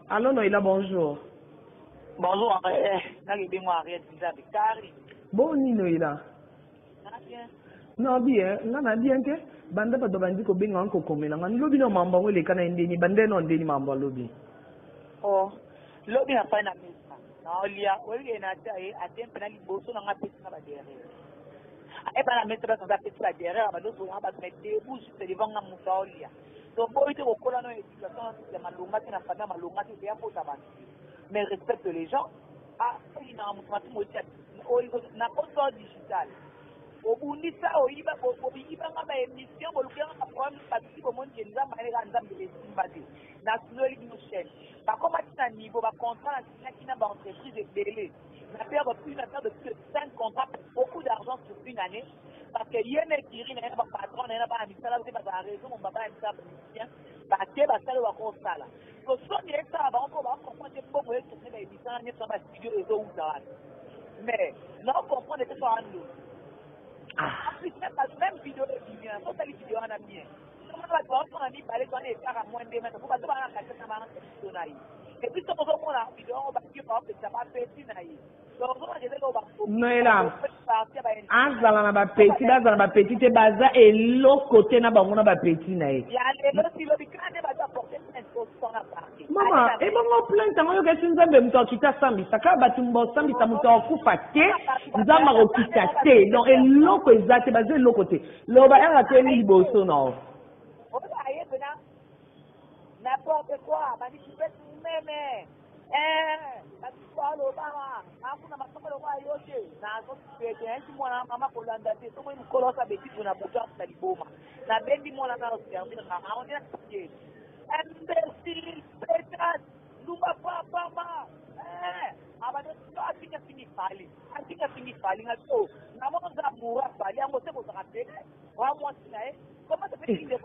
Allo Noëlla, bonjour. Bonjour, nakebengo Henriette Nzambe Kari. Boni Noëlla? Non bien, nga na bien te. Banda bato bandi kobenga nga, kokomela nga lobi na mambo yango eleka na ye ndeni bande no ndeni mambo alobi. Oh, lobi na fai na mesa naolia, oyebi na ate ate mpe na liboso na nga apesi nga baderrière, ayeba na mesa bato apesi baderrière, bandozonga bato mais debout juste devant nga, moto aolia. Toboyi te kokola no éducation ya malonga te na famille ya malonga te, eya kota bato, mais respecte les gens. Alinaka moto matumu otia na compte digital, obundisa, oyiba, boyibanga baémission, bolukanga baproblème. Bato ti bomoni ke Nzambe ayeleka, Nzambe esimba te. Nasunoli bino chaîne, bakoma ti na niveau bacontrat nasignaki na baentreprise ebele, na perdre plus, na perdre plus de 5 contrats pour beaucoup d'argent sur une année, parce que ye na ekiri na ye na bapatron na ye na bana misala te, bazala raison mo bana misala, bamusicien bake basala oyo bakosala. Soni esala bango mpo bacomprendre te mbongo etourne baémission na nyonso na bastudio ezowuta wana, mais naocomprendre te so andoki. En plus, même vidéo ebimi wana, sosali vidéo wana bien, omona bato baosonga mibale to wana ekaka moins 2 mètre po bato bana na kati na bana biso na ye. Et puis soki ozomona vidéo yango, batie baopesa bapeti na ye. Noela azala na bapeti, bazala na bapeti te, baza eloko te na bango na bapeti na ye. Mama, ebongo plainte yango yoka esi Nzambe moto akita asambisa kaka bato, bosambisa moto akufa te, Nzambe akokita te. Donc eloko eza te, baza eloko te. Loba ere atelemi liboso na o. N'importe quoi, bandiki pesi meme bato alobaka akuna masoko lokola yo te, nazopete nayesi mwana mama kolanda te. Soki mokolo osa betifu na butu na liboma, nabendi mwana na servir aoye, imbécile, pétasse, ndumba, papama abandi afinga, afingi Fally, afinga, afingi Fally. Nga o namona oza amoureux ya Fally yango se kozaka pene oya mwasi na ye.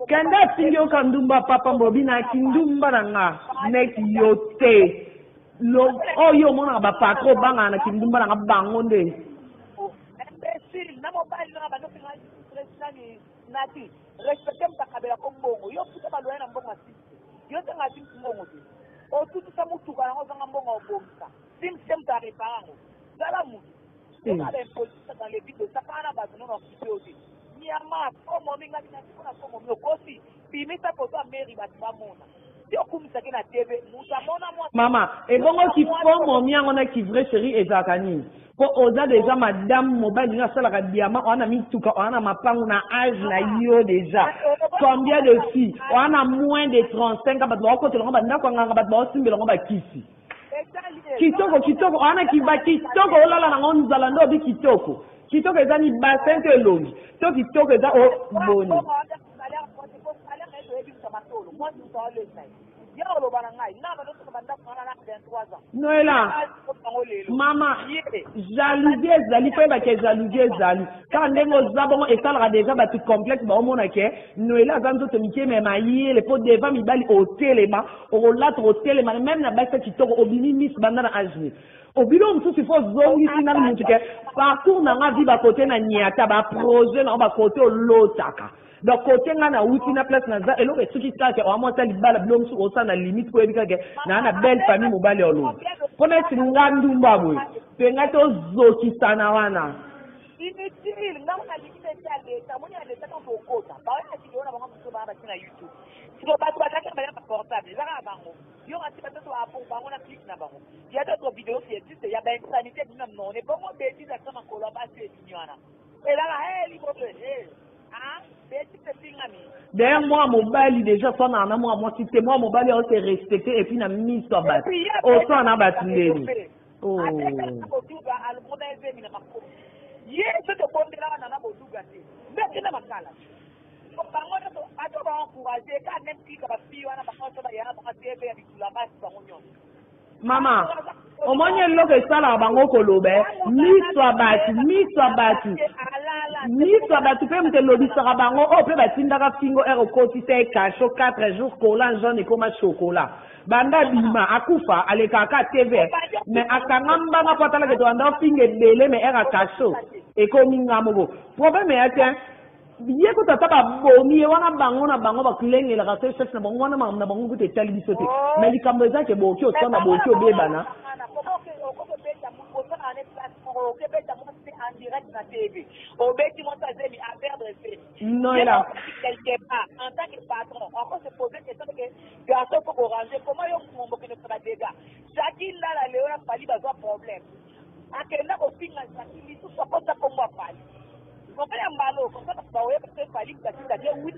Kende afingi yoka ndumba papa mbobi na kindumba na nga neti yo te. Oyo omonaka bapatron obangaka na kindumba na nga bango nde. Imbécile na mobali nanga bando finga nani nati respecte moto akabelako mbongo, yo futa baloye na mbongo ya simse, yo tanga simse mbongo te, otutisa motuka yango, ozanga mbongo obongisa simse te, moto arépare yango, zala motu oza baimpolitise dans les vies, osakana na bato nono okipe yo te. Nyama fomomi ngai nati mpona fomomi okosi, bimisa foto ya meri, bato bamona ti okumisaki na TV, moto amona mwa. Mama, ebongo kifomomi yango na kivrai chéri ezalaka nini? Mpo oza déjà madame, mobali no asalaka diamant, oza na mituka, oza na mapangu na age na yo déjà combien de filles, oza na moins de 35 ans, bato baokotela yango bandako ya nganga, bato baosimbela yango bakisi. Kitoko kitoko, oza na kiba kitoko, olala nango nzala nde obi kitoko kitoko eza ni bassin to elongi to kitoko eza o boni. Ya oloba na ngai nga bandosaka bandako wana na 23 ans. Noela mama, jalousie ezali mpo yebake, jalousie ezali kaka ndenge oza bongo, esalaka déjà bato complexe, baomona ke Noela aza nzoto mike me mayele, mpo devant mibali otelema, okolata otelema, même na basi ya kitoko obimi miss banda na age nini obilo mosusu. Ifo ozongisi nanu mutu ke parcours na nga vi bakote na niata baprojet na ngo bakote olotaka. Donc kote nga nauti na place naza, eloko esuki kaka oya mwasi ya libala, bilo mosusu osala na limite po oyebi kaka naa na belle famille, mobali ya oloba mpo neti nga ndumba boye mpe ngai tozokisana wana. Inutile, ngango nalingi mpe ya leta, omoni ya leta ntango okota baoya na video na bango mosusu bana batie na YouTube. Siko bato bazalaki baya baportable, eza kaka bango yo ngati bato to bango na clique na bango ya d'autres vidéos qui existe ya bainsanité ebimi na monoko bongo, bétise ata makolo ya basi ebimi wana, elaka liboso bétise efingami. D'ailleurs mwa mobali déjà swanaka na mwa mwasi te, mwa mobali aose respecte et puis na miso ya bato oswana na bato ndeni. Boduga alongona ezemi na makolo ye, soki obondelaka nana boduga te, nde akenda makala bango nyonso, bato baencourage ka même klika bafille wana, bango nyonso bayaka bango TV ya bitula basi bango nyonso. Mama, omoni eloko esalaka bango koloba, miso ya bato, miso ya bato, miso ya bato mpe moto elobisaka bango oyo mpe batindaka fingo ere okotisa ye kasho 4 jours, collant jaune ekoma chocolat, banda bima akufa alekaka TV, mais akanga mbanga mpo atalaka ete banda ofinga ebele, mais ere akasho ekomi nga moko problème ya te. Ye kutu ata babomi ye wana, bango na bango bakulengelaka te chef na bango wana, makambo na bango kutu etali biso te. Oh. Mais likambo eza ke bokoki oswana, bokoki obebana. Okobeta mwasi en direct na TV, obeti mwasi azemi, aperdre zemi. Noela. Quelque part, en tant que patron, on peut se poser question que garçon faut koranger. Comment yo mombokende kosala badégâts? Jaki Ndala leo na Fali bazwa problème, akenda kofinga Jaki lisusu, akota kombo afali mobali ya mbalo comme ça bato baoyeba te Fali batindaki oui.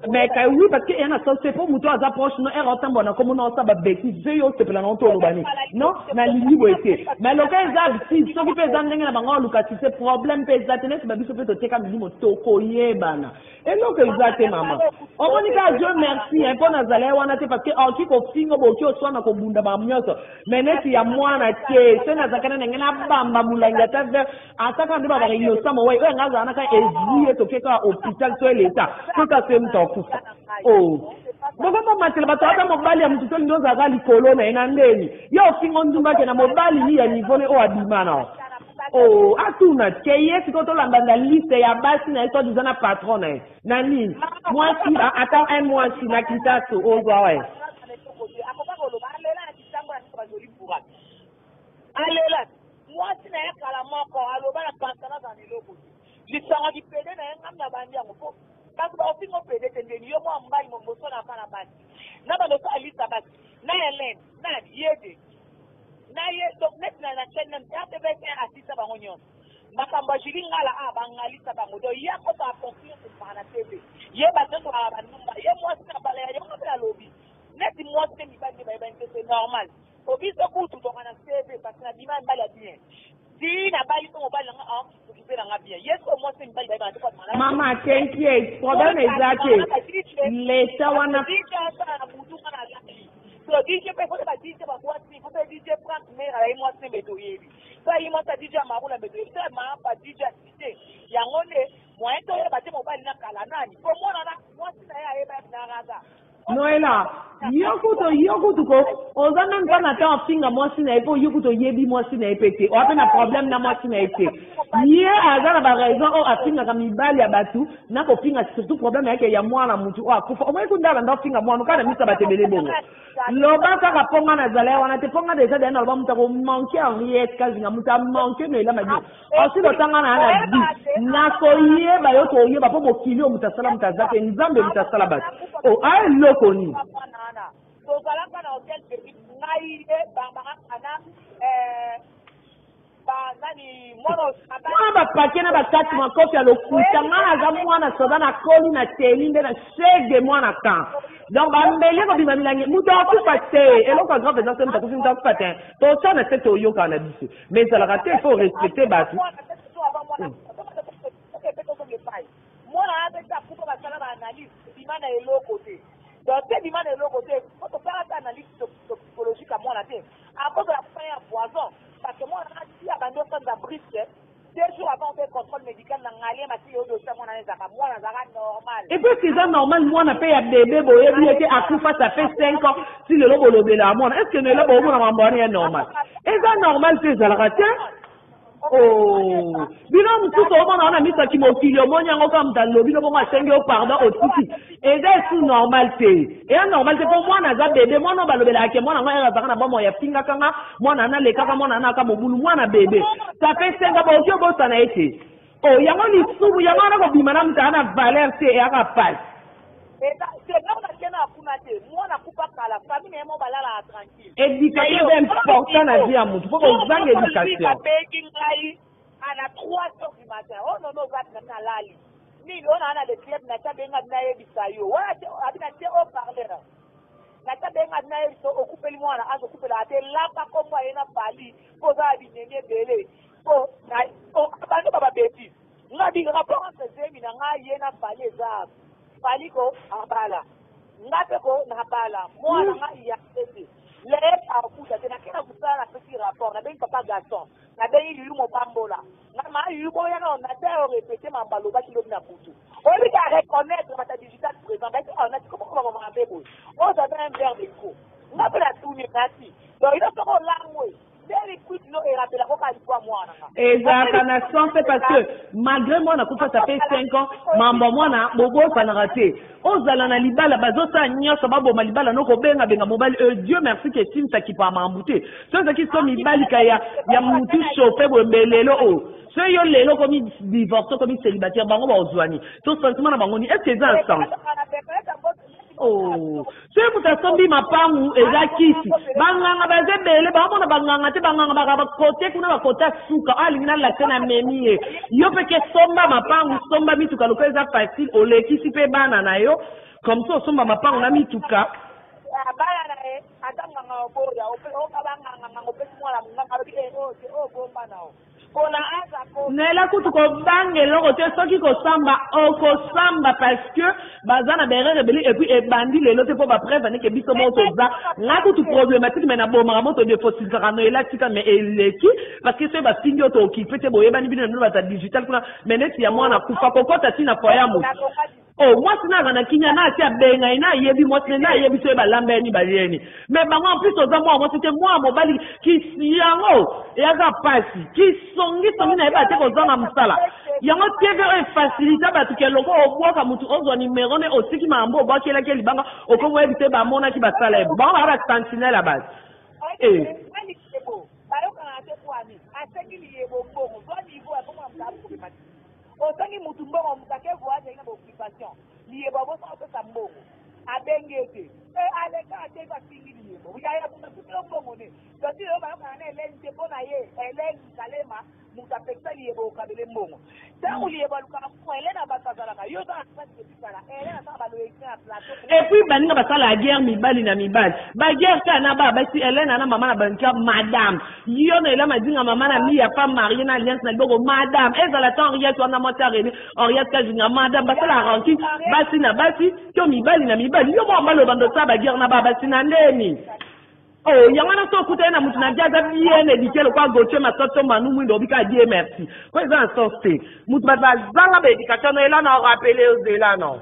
Mais ka oui, parce que eya na sens te mpo moto aza proche no ere otambola na komona osala babêtises, so yo osepela nango to oloba nini? Non, nalingi boye te. Mais loka eza si soki mpe eza ndenge na bango oluka tise problème mpe eza te, neti babiso mpe toteka milimo, tokoyebana, eloko eza te. Mama, omoni kaka, Dieu merci mpo nazala ye wana te, parce que aoki kofinga, boki oswana, kobunda, makambo nyonso, mais neti ya mwana te. So nazalaka na ndenge nabamba molangi ata verre, ataka nde babaka innocent mowai oyo yanga azala naka ezwi ye, toke kaka hôpital to eleta soki asoye moto akufa. O bokomomatela bato, ata mobali ya motu tolingi ozalaka likolo na ye na ndeni ye ofinga ndumbake na mobali ni ya niveau ne oyo abima na o atuna ke ye sikoyo tolanda liste ya basi na ye, soit disant na patron na ye na nini, mwasi ata un mwasi na kitaso ozwa wa ye. Akoka koloba alela na kitambo na biso bazoli courage, alela mwasi na ye kala moko, aloba na pantalon aza na eloko te, lisango kipede na ye ngam na bandi yango mpo bato baofinga pede te. Ndeni yo mwa mobali moso na bana basi na bandoso alisa basi na Helene na ye te na ye. Donc neti na chaîne na RTVS asisa bango nyonso makambo ya Juli Ngala a bangalisa bango. Donc ye akota confiance ezalaka na TV, ye bato nyonso baka bandumba, ye mwasi na bala ya yango mpe alobi neti mwasi te, mibali nde bayebani te, c'est normal. Po biso kutu toka na CV parce que na bima mibali ya bien ti nabali mpe mobali nanga okipe nanga bien. Ye soki mwasi te, mibali bayebana te. Mama, t'inquiète, problème eza te, leta wana. Na butu nga nalali, so DJ mpe fote ba DJ babwasi, fote DJ Frank Mer ayi mwasi mbe toyebi, so ayi mwasi ya DJ Amarula mbe toyebi, so mapa DJ asite yango nde moyen toyeba te mobali na kala nani, po mwana na mwasi na ye ayeba na raza. Noela, yo kutu, yo kutu ko oza même pas na temps afinga mwasi na ye, mpo yo kutu oyebi mwasi na ye mpe te, oa mpe na problème na mwasi na ye te. Ye aza na baraison oyo afingaka mibali ya bato na kofinga, surtout problème yake ya mwana mutu oyo akufa. Omoni kunda banda ofinga mwana kaka na miso ya bato ebele bongo. Loba kaka mpo nga nazala ye wana te, mpo nga déjà deya naloba moto akomanke Henriette Kazinga, moto amanke Noela Mabino ensuite otanga na na vie nakoyeba yo, koyeba mpo mokili oyo moto asala moto aza te, Nzambe moto asala bato o a eloko nini. Tozalaka na hotel Felix, ngai ye Barbara ana nani mwana. Mwana bapake na bakati makofi ya lokuta. Ngai naza mwana soda, nakoli na teni nde na shege mwana kan. Donc bambeli kobima milangi, moto akufa te, eloko ya grave eza se moto akufi, moto akufa te, totya na se, toyokaka na biso, mais ezalaka te, faut respecter bato. Mwana wana mpe akufa, basala baanalyse, bima na eloko te. Donc te bima na eloko te, po tosala te analyse psychologique ya mwana te, akozala kufa ya poison, parce que mwana wana ti abandi osanza brusque 2 jours avant obe contrôle médical na ngalie matili oyo dossier mwana ezalaka, mwana azalaka normal. Et puis eza normal, mwana mpe ya bebe boyebi ye te, akufa ça fait 5 ans, si lelo bolobela mwana, est ce que lelo boomona mambo wana ya normal? Eza normal te, ezalaka te. Oh, bino mosusu omona wana misaki mokili, omoni yango kaka moto alobi no bongo, asengi yo pardon, otiki, eza esu normal te, eya normal te, mpo mwana aza bebe. Mwana oyo balobelaka ke mwana yango ere azalaka na bomoi, afingaka nga mwana ana alekaka mwana ana aka mobulu, mwana bebe ça fait 5 ans, bokoki obosana ye te. O yango lisumu yango wana kobima na moto aa na valeur te, eyaka pasi. Nakena kuna te, mwana akufa kala, famille na ye mo balalaka tranquille. Éducation eza important na vie ya motu, mpo kozanga éducation. Abengi ngai ana 3 heures du matin. Oh nono, ozapi? Na nalali nini oyo naa na le club na ti abenga bina, ayebisa yo wana abi na tie haut parleur na ti abenga bina, ayebisa okupeli mwana azo okupelaka te, lapa kombo aye na Fali mpo oza ya binemi ebele, mpo bando ba babêtises. Nga bi rapport entre zemi na ngai ye na Fali eza Fali ko abala nga mpe ko nabala mwana ngai ya ete leye akuta te. Nakenda kosala, napesi rapport, nabengi papa Gaston, nabengi Yuyu Mobambola nga ma Yuyu boyaka na te orépété mambo alobaki lobi na butu. Oyebi ka reconnaître bata digital présent baiti awa nati komoko bamama mabe boye oyo zaza un verre de trop. Nga mpe natuni nati, donc yo soko olangwe. Ezalaka na sens te parce que malgré mwana akufa ça fait 5 ans, mambo ya mwana bobosanaka te. Ozala na libala bazosala nyonso baboma libala no kobenga benga mobali euh, Dieu merci que Sims akipa mambu te. So ezalaki so mibali ka ya ya mutu chauffe boye mbe lelo oyo. So yo lelo okomi divorce okomi célibataire bango baozwani. To sentiment na bango ni est ce que eza na sens? Oh. Soki moto asombi mapangu eza kisi, banganga baza ebele, baomona banganga te, banganga baka bakote kuna bakota suka, oyo alingi nalakisa na memi ye. Yo mpe ke somba mapangu, somba mituka lokola eza facile, olekisi mpe bana na yo comme ça osomba mapangu na mituka. Bana na ye ata nganga oboya oka banganga nganga opesi mwana monganga alobi eh oyo te oyo bomba na yo. Nella kutu kobanga eloko te soki kosamba okosamba parce que baza na berere ebele et puis ebandi lelo te mpo ba preuve aneke biso moko toza nga kutu problématique mais nabomaka moto defosilisaka noela tika mais eleki parce que soki bafingi yo tookipe te boyebani bino na bino baza digital kuna mais neti ya mwana kufa kokota ti na foyer ya moto. Oh mwasi na azana kimia na asi abenga ye na ayebi mwasi na ye na ayebi soki balamba ye ni balie ni mais bango en plus oza mwana mwasi te mwana mobali kisi yango eyaka pasi kisongisongi na yeba te kozanga mosala yango tv oyo efacilita bato ke loko obwaka motu ozwa nimero ne otiki makambo obwakelaki ye libanga okomi oyebisa ye bamonaki basala ye bango baa basentinele ya bato eh. Bayokana te kwani asengi liyebo mbongo zwa niveau ya bongo na moto akokomema. Osengi mutu mbongo mutu ake voyage ayei na ba occupation liyebo abosana kopesa mbongo abengi ye te eh aleka ate pe afingi liyebo yaya mutu afuti yo mbongo ne donc ti lelo bayokana na Helène te po na ye Helène Kalema mutu apekisa liyebo kokabele mbongo tango liyebo alukaka mbongo Helène na batu azalaka yo oza na place depuis kala Helène asala ba loyenge na plateau. Et puis baninga basala guerre mibali na mibali ba guerre kaka na ba basi Helène na mama na banka madame Yo na ela madinga mama na miya femme mariée na alliance na liboko madame ezala ta Henriette wana mwasi ya Rene Henriette Kajinga madame basala rancune basi na basi to mibali na mibali yo mwa mobali obanda osala ba guerre na ba basi na ndeni Oh, yango wana so okutani na moto na vie aza bien éduqué lokola Gauthier Masoto Manu Mwindo obika die merci po eza na sens te moto bato bazanga ba éducation no ela na rappele ozela no.